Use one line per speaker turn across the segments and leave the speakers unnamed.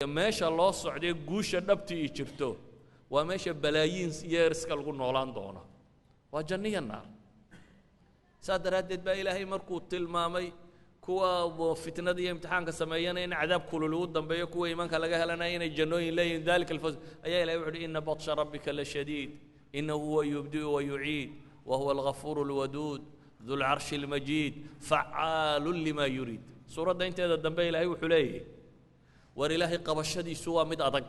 Meesha loo socday guusha dhabtii i jirto waa meesha balaayiin yeeriska lagu noolaan doono, waa janniya naar. Saas daraaddeed baa Ilaahay markuu tilmaamay kuwa fitnada iyo imtixaanka sameeyana in cadaab kulul ugu dambeeyo, kuwa iimaanka laga helanaya inay jannooyin leeyihin, dalika alfawz, ayaa Ilahay wuxu uhi: ina batsha rabbika lashadiid inahu huwa yubdi'u wa yuciid wa huwa alghafuuru alwaduud du lcarshi almajiid facaalu lima yuriid. Suuradda inteeda dambe Ilaahay wuxuu leeyahy: war Ilaahay qabashadiisu waa mid adag.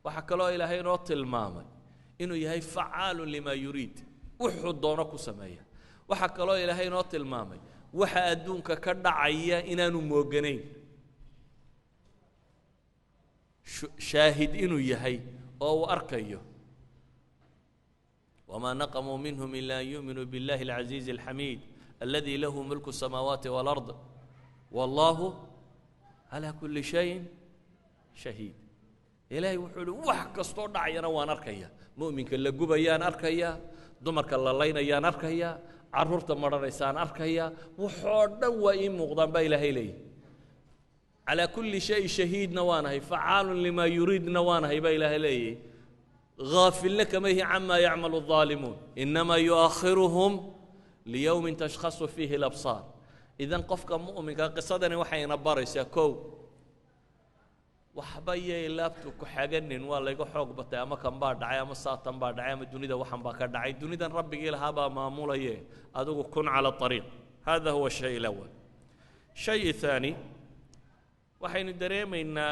Waxaa kaloo Ilaahay inoo tilmaamay inuu yahay facaalu lima yuriid, wuxuu doono ku sameeya. Waxaa kaloo Ilaahay inoo tilmaamay waxa adduunka ka dhacaya inaanu mooganayn, shaahid inuu yahay oo uu arkayo. Wma naqamuu minhum ila an yu'minuu biاllahi alcaziizi alxamiid aladi lahu mulku الsamaawaati wاlard wallahu calaa kuli shayin shahiid. Ilaahay wuxuu uhi: wax kastoo dhacayana waan arkaya, mu'minka la gubayaan arkaya, dumarka la laynayaan arkaya, carruurta marhanaysaan arkaya, waxoo dhan waa ii muuqdaan baa Ilaahay leeyahy. Calaa kulli shayin shahiidna waanahay, facaalun limaa yuriidna waanahay baa Ilaahay leeyahy. Haafilna kama yihi camaa yacmalu الظaalimuun, inamaa yu'akhiruhum liyowmin tashkhasu fiihi اlabsaar. Idan qofka mu'minka qisadani waxayna baraysaa: kow, waxba yay laabtu ku xaganin, waa layga xoog batay, ama kan baa dhacay, ama saatan baa dhacay, ama dunida waxan baa ka dhacay. Dunidan rabbigii lahaa baa maamulaye, adigu kun cala ariiq. Hada huwa shay alawal. Shay thaani, waxaynu dareemaynaa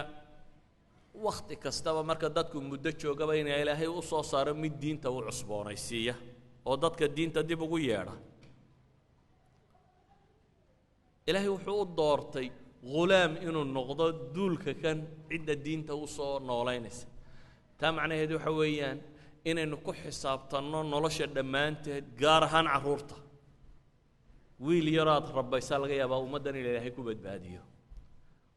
wakhti kastaba marka dadku muddo joogaba ina Ilaahay u soo saaro mid diinta u cusboonaysiiya oo dadka diinta dib ugu yeedha. Ilaahay wuxuu u doortay ghulaam inuu noqdo duulka kan cidda diinta u soo noolaynaysa. Taa macnaheedu waxa weeyaan inaynu ku xisaabtanno nolosha dhammaanteed, gaar ahaan carruurta. Wiil yaroo aad rabaysaa laga yaabaa ummaddan in Ilaahay ku badbaadiyo,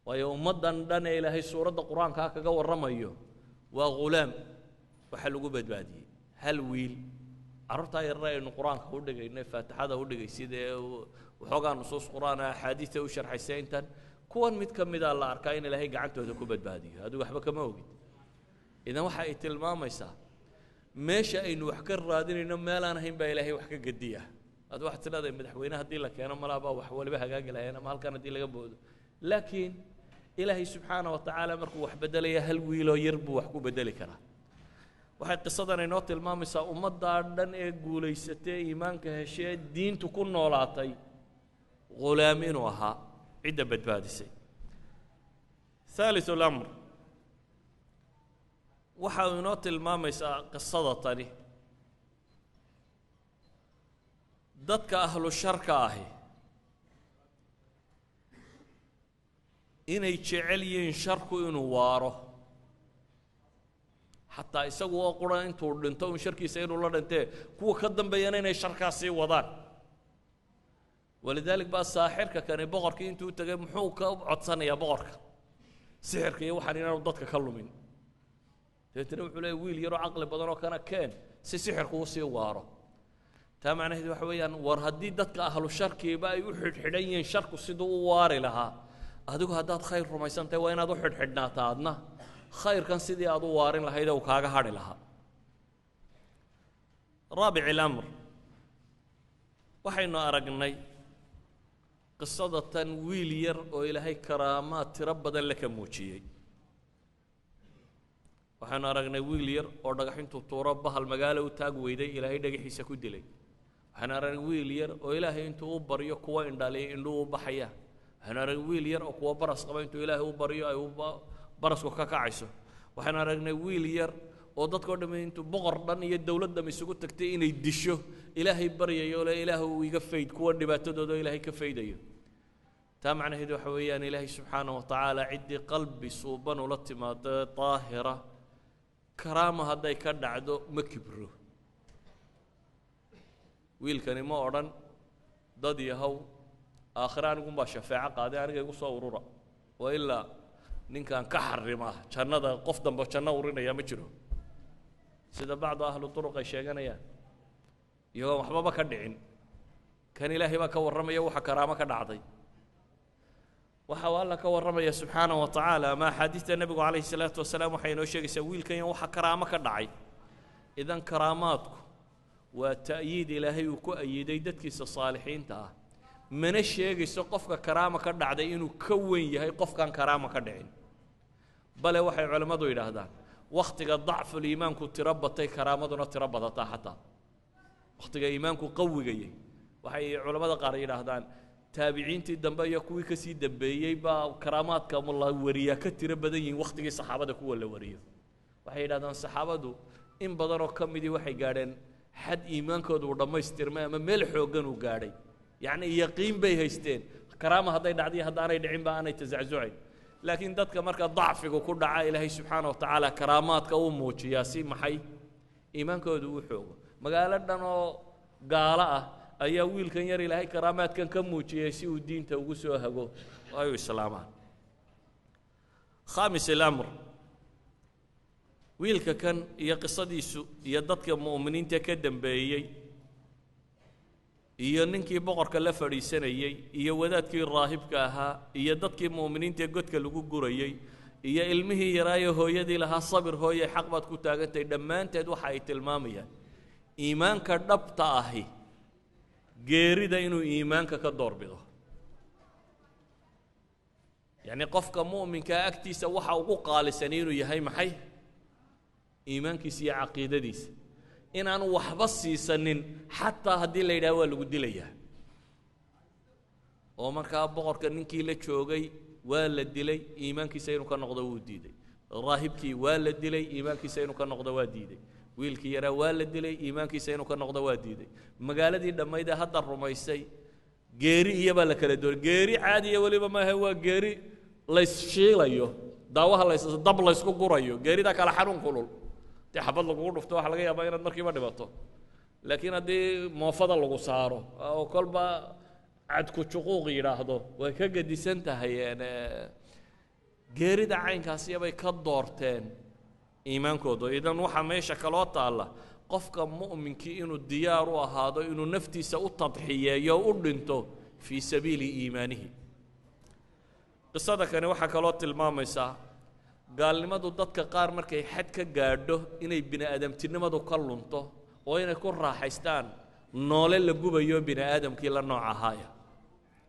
waayo ummaddan dhan ee Ilaahay suuradda qur-aankaa kaga warramayo waa ghulaam waxaa lagu badbaadiyey, hal wiil. Carruurtaa yarra aynu qur-aanka u dhigayno, faatixada u dhigay, sidee waxoogaa nusuus qur-aan ah axaadiista u sharxaysa, intan kuwan mid ka mida la arkaa in Ilaahay gacantooda ku badbaadiyo, adigu waxba kama ogid. Idan waxa ay tilmaamaysaa meesha aynu wax ka raadinayno meelaan ahayn baa Ilaahay wax ka gediya. Ad waxaad tileedahay madaxweyne haddii la keeno malaabaa wax waliba hagaagi lahayeen, ama halkan haddii laga boodo, laakiin Ilaahay subxaana wa tacaala markuu wax beddelaya hal wiiloo yar buu wax ku beddeli karaa. Waxay qisadan inoo tilmaamaysaa ummaddaa dhan ee guulaysatay, iimaanka heshee, diintu ku noolaatay, ghulaam inuu ahaa cidda badbaadisay. Thalith alamr, waxa uu inoo tilmaamaysaa qisada tani dadka ahlu sharka ahi inay jecel yihiin sharku inuu waaro, xataa isagu oo qura intuu dhinto un sharkiisa inuu la dhintee, kuwa ka dambeeyana inay sharkaas sii wadaan. Walidaalik baa saaxirka kani boqorkii intuu u tegay muxuu ka codsanayaa boqorka? Sixirka iyo waxaan inaanu dadka ka lumin. Dabeetana wuxuu leeyahy wiil yaroo caqli badan oo kana keen si sixirku u sii waaro. Taa macnaheedu waxa weeyaan, war haddii dadka ahlu sharkiiba ay u xidhxidhan yihiin sharku siduu u waari lahaa, adigu haddaad khayr rumaysantahay waa inaad u xidhxidhnaataa adna khayrkan sidii aad u waarin lahayd ee uu kaaga hadhi lahaa. Raabic ilamr, waxaynu aragnay qisada tan wiil yar oo Ilaahay karaamaad tiro badan la ka muujiyey. Waxaynu aragnay wiil yar oo dhagax intuu tuuro bahal magaalo u taag weyday Ilaahay dhagaxiisa ku dilay. Waxaynu aragnay wiil yar oo Ilaahay intuu u baryo kuwa indhaliya indhuhu u baxayaan. Waxaynu aragnay wiil yar oo kuwa baras qaba intuu Ilaahay u baryo ay barasku ka kacayso. Waxaynu aragnay wiil yar oo dadkao dhamme intuu boqor dhan iyo dowlad dham isugu tagtay inay disho Ilaahay baryayo le Ilaah uu iga fayd kuwa dhibaatadooda oo Ilaahay ka faydayo. Taa macnaheedu waxa weeyaan Ilaahay subxaana wa tacaala ciddii qalbi suuban ula timaado daahira, karaama hadday ka dhacdo ma kibro. Wiilkani ma odhan dad yahow aakhire anigunbaa shafeeco qaaday, aniga igu soo urura, waa ilaa ninkan ka xarima jannada, qof dambe janno urinaya ma jiro, sida bacdu ahlu turuq ay sheeganayaan iyagoon waxbaba ka dhicin. Kan Ilaahay baa ka warramaya waxa karaamo ka dhacday. Waxa uu Alla ka warramaya subxaana wa tacaala ama axaadiista Nebigu calayhi salaatu wasalaam waxay inoo sheegaysaa wiilkan waxa karaamo ka dhacay. Idan karaamaadku waa ta'yiid Ilaahay uu ku ayiday dadkiisa saalixiinta ah, mana sheegayso qofka karaama ka dhacday inuu ka weyn yahay qofkaan karaama ka dhicin. Bale waxay culammadu yidhaahdaan wakhtiga dacful iimaanku tiro batay karaamaduna tiro badataa, xataa wakhtiga iimaanku qawigayay. Waxay culammada qaar yidhaahdaan taabiciintii dambe iyo kuwii kasii dambeeyey baa karaamaadka la wariyaa ka tiro badan yihiin wakhtigii saxaabada kuwa la wariyo. Waxay yidhahdaan saxaabadu in badanoo ka midii waxay gaadheen xad iimaankoodu uu dhammaystirmay ama meel xooggan uu gaadhay, yacni yaqiin bay haysteen, karaama hadday dhacdiyo haddaanay dhicinba aanay tasacsucayn. Laakiin dadka marka dacfigu ku dhaca Ilaahay subxaana wa tacaala karaamaadka uu muujiyaa si maxay iimaankoodu uu xoogo. Magaalo dhan oo gaalo ah ayaa wiilkan yar Ilaahay karaamaadkan ka muujiyey si uu diinta ugu soo hago oo ay u islaamaan. Khaamis ilamr, wiilka kan iyo qisadiisu iyo dadka mu'miniinta ka dambeeyey iyo ninkii boqorka la fadhiisanayey iyo wadaadkii raahibka ahaa iyo dadkii mu'miniinta godka lagu gurayey iyo ilmihii yaraayo hooyadii lahaa sabir hooye xaq baad ku taagantahay, dhammaanteed waxa ay tilmaamayaan iimaanka dhabta ahi geerida inuu iimaanka ka doorbido. Yacni qofka mu'minkaa agtiisa waxa ugu qaalisan inuu yahay maxay? Iimaankiisa iyo caqiidadiisa, inaanu waxba siisanin xataa haddii la yidhaha waa lagu dilayaa. Oo markaa boqorka ninkii la joogay waa la dilay, iimaankiisa inuu ka noqdo wuu diiday. Raahibkii waa la dilay, iimaankiisa inuu ka noqdo waa diiday. Wiilkii yaraa waa la dilay, iimaankiisa inuu ka noqdo waa diiday. Magaaladii dhammayd ee hadda rumaysay geeri iyabaa la kala doonay. Geeri caadiya weliba maaha, waa geeri laysshiilayo, daawaha lays dab laysku gurayo. Geeridaa kale xanuun kulul, dee xabad lagugu dhufto waxaa laga yaabaa inaad markiiba dhibato, laakiin haddii moofada lagu saaro oo kolba cadku juquuq yidhaahdo way ka gedisan tahay. Geerida caynkaasiyabay ka doorteen iimaankooda. Idan waxaa meesha kaloo taalla qofka mu'minkii inuu diyaar u ahaado inuu naftiisa u tadxiyeeyo, u dhinto fii sabiili iimaanihi. Qisada kani waxaa kaloo tilmaamaysaa gaalnimadu dadka qaar markay xad ka gaadho inay bini aadamtinimadu ka lunto oo inay ku raaxaystaan noole la gubayo bini aadamkii la nooc ahaaya.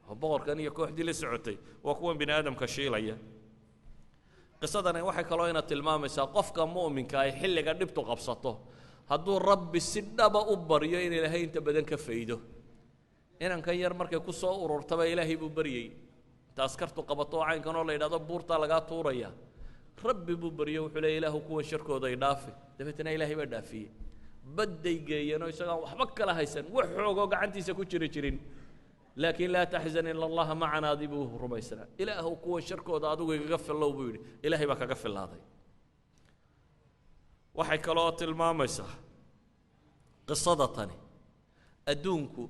Oo boqorkan iyo kooxdii la socotay waa kuwan bini aadamka shiilaya. Qisadani waxay kaloo ina tilmaamaysaa qofka mu'minka ay xilliga dhibtu qabsato hadduu Rabbi si dhaba u baryo in Ilaahay inta badan ka faydo. Inankan yar markay ku soo ururtaba Ilaahay buu baryey. Inta askartu qabato oo caynkan oo la yidhahdo buurtaa lagaa tuuraya, Rabbi buu baryo, wuxuu leeya Ilaahu kuwan sharkooda ay dhaafi. Dabeetana Ilaahay baa dhaafiyey. Badday geeyeenoo isagaan waxba kala haysan, wax xoogoo gacantiisa ku jiri jirin, laakiin laa taxzan ina Allaha macanaadi buu rumaysnaa. Ilaahu kuwan sharkooda adigu igaga fillow buu yidhi, Ilaahay baa kaga fillaaday. Waxay kaloo tilmaamaysaa qisada tani adduunku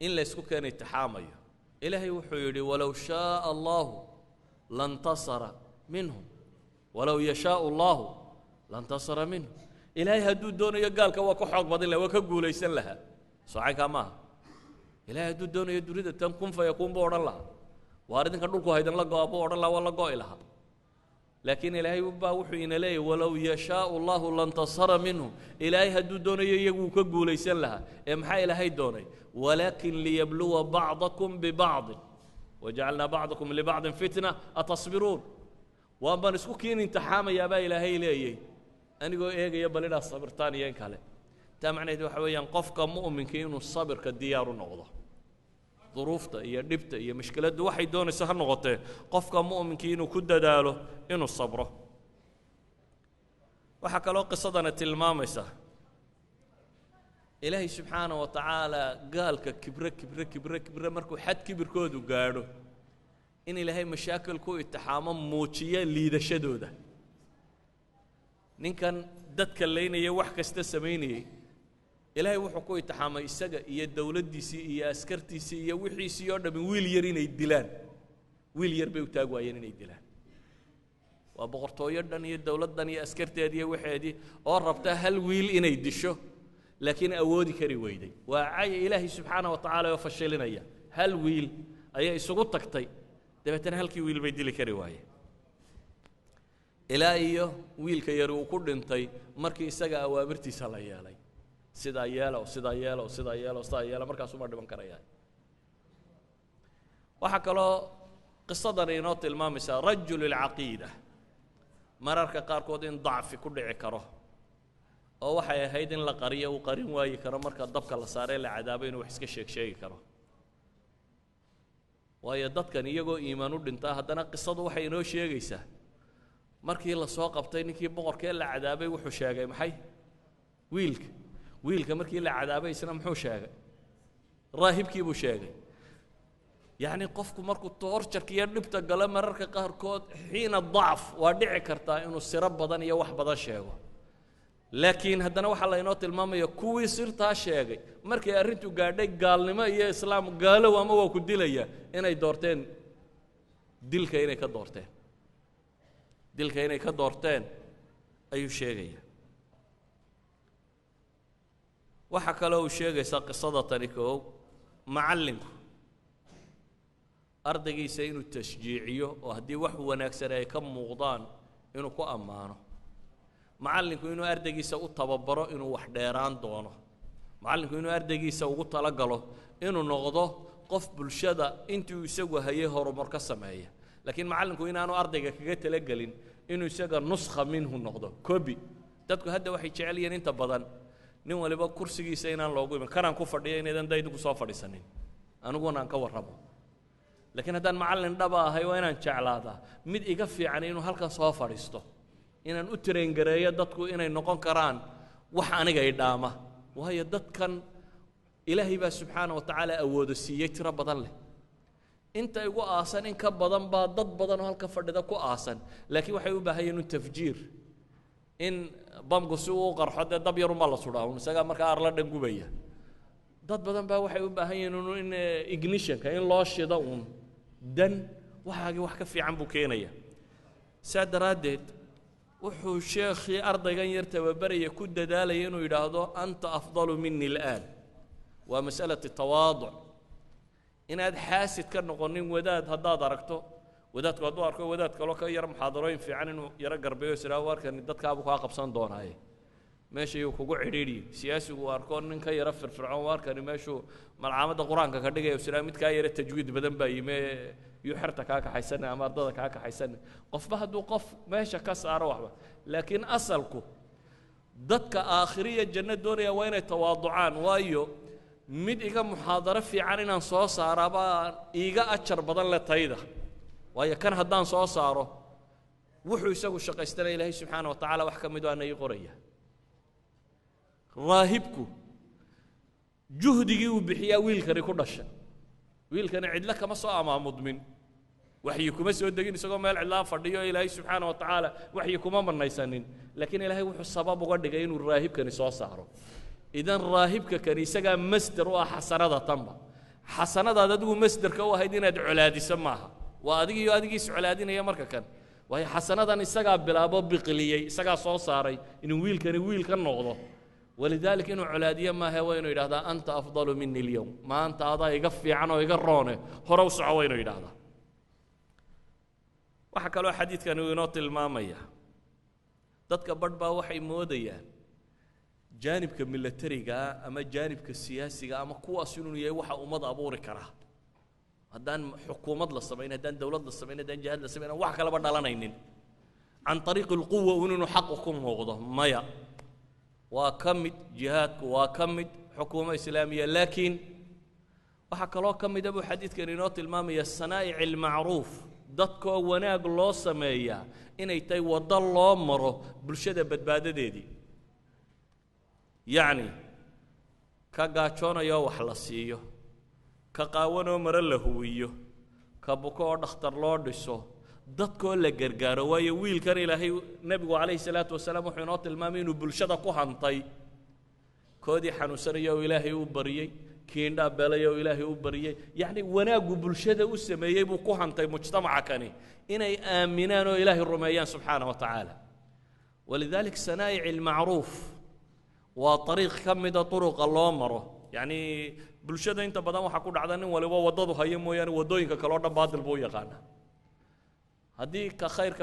in laysku keena itixaamayo. Ilaahay wuxuu yidhi walow shaaa Allahu lantasara minhum, walow yashaau Allahu lantasara minhum. Ilaahay hadduu doonayo gaalka waa ka xoog badin laha, waa ka guulaysan lahaa. Soocaynkaa maaha. Ilahay hadduu doonayo dunida tan kun fayakuun buu odhan lahaa, waar idinka dhulku haydan la go'a buu odhan lahaa, waa la go'i lahaa. Laakiin Ilaahay baa wuxuu ina leeyahy walow yashaau Allahu lantasara minhum. Ilaahay hadduu doonayo iyagu wuu ka guulaysan lahaa. Ee maxaa Ilaahay doonay? Walaakin liyabluwa bacdakum bibacdin wajacalnaa bacdakum libacdin fitna atasbiruun. Waan baan isku kiin imtixaamayaa baa Ilaahay leeyay, anigoo eegaya bal inaad sabirtaan iyo in kale. Taa macnaheed waxa weeyaan qofka mu'minka inuu sabirka diyaar u noqdo, duruufta iyo dhibta iyo mushkiladdu waxay doonayso ha noqotee, qofka mu'minkii inuu ku dadaalo inuu sabro. Waxaa kaloo qisadana tilmaamaysa Ilaahay subxaana wa tacaala gaalka kibre kibre kibre kibre markuu xad kibirkoodu gaadho in Ilaahay mashaakil ku itixaamo muujiya liidashadooda. Ninkan dadka laynaya, wax kasta samaynayey, Ilaahay wuxuu ku itixaamay isaga iyo dowladdiisii iyo askartiisii iyo wixiisii oo dhami wiil yar inay dilaan. Wiil yar bay u taag waayeen inay dilaan. Waa boqortooyo dhan iyo dowladdan iyo askarteedii iyo waxeedii oo rabta hal wiil inay disho, laakiin awoodi kari weyday. Waa cay Ilaahay subxaana wa tacaala oo fashilinaya. Hal wiil ayay isugu tagtay Dabeetana halkii wiil bay dili kari waayeen ilaa iyo wiilka yari uu ku dhintay markii isaga awaamirtiisa la yeelay, sidaa yeelo, sidaa yeelo, sidaa yeelo, sidaa yeelo, markaasuma dhiman karaya. Waxaa kaloo qisadani inoo tilmaamaysaa rajul alcaqiida mararka qaarkood in dacfi ku dhici karo, oo waxay ahayd in la qariyo uu qarin waayi karo marka dabka la saaree la cadaabo inuu wax iska sheeg sheegi karo. Waayo dadkan iyagoo iimaan u dhintaa, haddana qisadu waxay inoo sheegaysaa markii la soo qabtay ninkii boqorkee la cadaabay wuxuu sheegay maxay? Wiilka. Wiilka markii la cadaabay isna muxuu sheegay? Raahibkii buu sheegay. Yacni qofku markuu toorjarka iyo dhibta galo mararka qaarkood xiina dacf waa dhici kartaa inuu siro badan iyo wax badan sheego, laakiin haddana waxaa laynoo tilmaamaya kuwii sirtaa sheegay markay arrintu gaadhay gaalnimo iyo islaam gaalow ama waa ku dilaya inay doorteen dilka, inay ka doorteen dilka, inay ka doorteen ayuu sheegaya. Waxaa kaloo uu sheegaysaa qisada tani koow macallinku ardaygiisa inuu tashjiiciyo oo haddii wax wanaagsan ay ka muuqdaan inuu ku ammaano, macallinku inuu ardaygiisa u tababaro inuu wax dheeraan doono, macallinku inuu ardaygiisa ugu talagalo inuu noqdo qof bulshada intii uu isagu hayay horumar ka sameeya, laakiin macallinku inaanu ardayga kaga talagelin inuu isaga nuskha minhu noqdo kobi. Dadku hadda waxay jecel yihiin inta badan nin waliba kursigiisa inaan loogu iman, kanaan ku fadhiya inaydan da idinku soo fadhiisanin, aniguna aan ka warramo. Laakiin haddaan macallin dhaba ahay waa inaan jeclaadaa mid iga fiican inuu halkan soo fadhiisto, inaan u traingareeyo dadku inay noqon karaan wax aniga i dhaama. Waayo dadkan Ilaahay baa subxaana wa tacaala awoodo siiyey tiro badan leh, inta igu aasan in ka badan baa dad badan oo halka fadhida ku aasan, laakiin waxay u baahan yihiin un tafjiir, in bamku si uu u qarxo dee dab yarunbaa la sudhaa un isagaa markaa arla dhan gubaya. Dad badan baa waxay u baahan yihiin un in ignitionka in loo shido uun dan waxaagii wax ka fiican buu keenaya. Saa daraaddeed wuxuu sheekhii ardaygan yar tababaraya ku dadaalaya inuu yidhaahdo anta afdalu mini al'aan. Waa masalati tawaaduc, inaad xaasid ka noqonin wadaad haddaad aragto wadaadku hadduu arko wadaad kaloo ka yar muxaadarooyin fiican inuu yaro garbeeyo is idhaahdo warkani dadkaabuu kaa qabsan doonaaye meeshayuu kugu cidhiidhi, siyaasigu uu arko nin ka yaro firfircoon warkani meeshuu malcaamadda qur-aanka ka dhigaya is idhaahdo mid kaa yaro tajwiid badan baa yime yuu xerta kaa kaxaysane ama ardada kaa kaxaysane. Qofba hadduu qof meesha ka saaro waxba, laakiin asalku dadka aakhiriya janno doonaya waa inay tawaaducaan. Waayo mid iga muxaadaro fiican inaan soo saaraabaa iiga ajar badan le tayda, waayo kan haddaan soo saaro wuxuu isagu shaqaystanaya Ilaahay subxaana wa tacaala wax ka mid aana ii qoraya. Raahibku juhdigii uu bixiyaa wiilkani ku dhashay, wiilkani cidlo kama soo amaamudmin, waxyi kuma soo degin isagoo meel cidlaa fadhiyo, Ilaahay subxaana wa tacaala waxyi kuma manaysanin, laakiin Ilaahay wuxuu sabab uga dhigay inuu raahibkani soo saaro. Idan raahibka kani isagaa masder u ah xasanada tanba, xasanadaad adigu masderka u ahayd inaad colaadiso maaha, waa adig iyo adigiis colaadinaya marka kan, waayo xasanadan isagaa bilaabo biqliyey, isagaa soo saaray inuu wiilkani wiil ka noqdo. Walidaalika inuu colaadiyo maaha, waa inuu yidhahdaa anta afdalu mini alyowm, maanta adaa iga fiican oo iga roone, hore u soco waa inuu yidhahdaa. Waxaa kaloo xadiidkani uu inoo tilmaamaya dadka badh baa waxay moodayaan jaanibka milatariga ama jaanibka siyaasiga ama kuwaas inuu yahay waxa ummad abuuri karaa, haddaan xukuumad la samayn, haddaan dowlad la samayn, haddaan jihaad la samayn, aan wax kalaba dhalanaynin, can ariiqi alquwa un inuu xaqu ku muuqdo. Maya, waa ka mid jihaadku, waa ka mid xukuumo islaamiya, laakiin waxaa kaloo ka mida buu xadiidkan inoo tilmaamaya sanaa'ic almacruuf, dadkoo wanaag loo sameeyaa inay tahay waddo loo maro bulshada badbaadadeedii. Yacni ka gaajoonayoo wax la siiyo, ka qaawanoo maro la huwiyo, ka buko oo dhakhtar loo dhiso, dadkoo la gargaaro. Waayo wiilkan Ilaahay nebigu calayhi salaatu wasalaam wuxuu inoo tilmaamay inuu bulshada ku hantay, koodii xanuunsanaya oo Ilaahay u bariyey, kii indhaa beelaya oo Ilaahay u bariyey, yacni wanaaggu bulshada u sameeyey buu ku hantay mujtamaca kani inay aaminaan oo Ilaahay rumeeyaan subxaana wa tacaala. Walidalik sanaa'ic almacruuf waa ariiq ka mida turuqa loo maro Yacni bulshada inta badan waxaa ku dhacda nin waliba waddadu hayo mooyaane, waddooyinka kale o dhan baadil buu u yaqaanaa. Haddii ka khayrka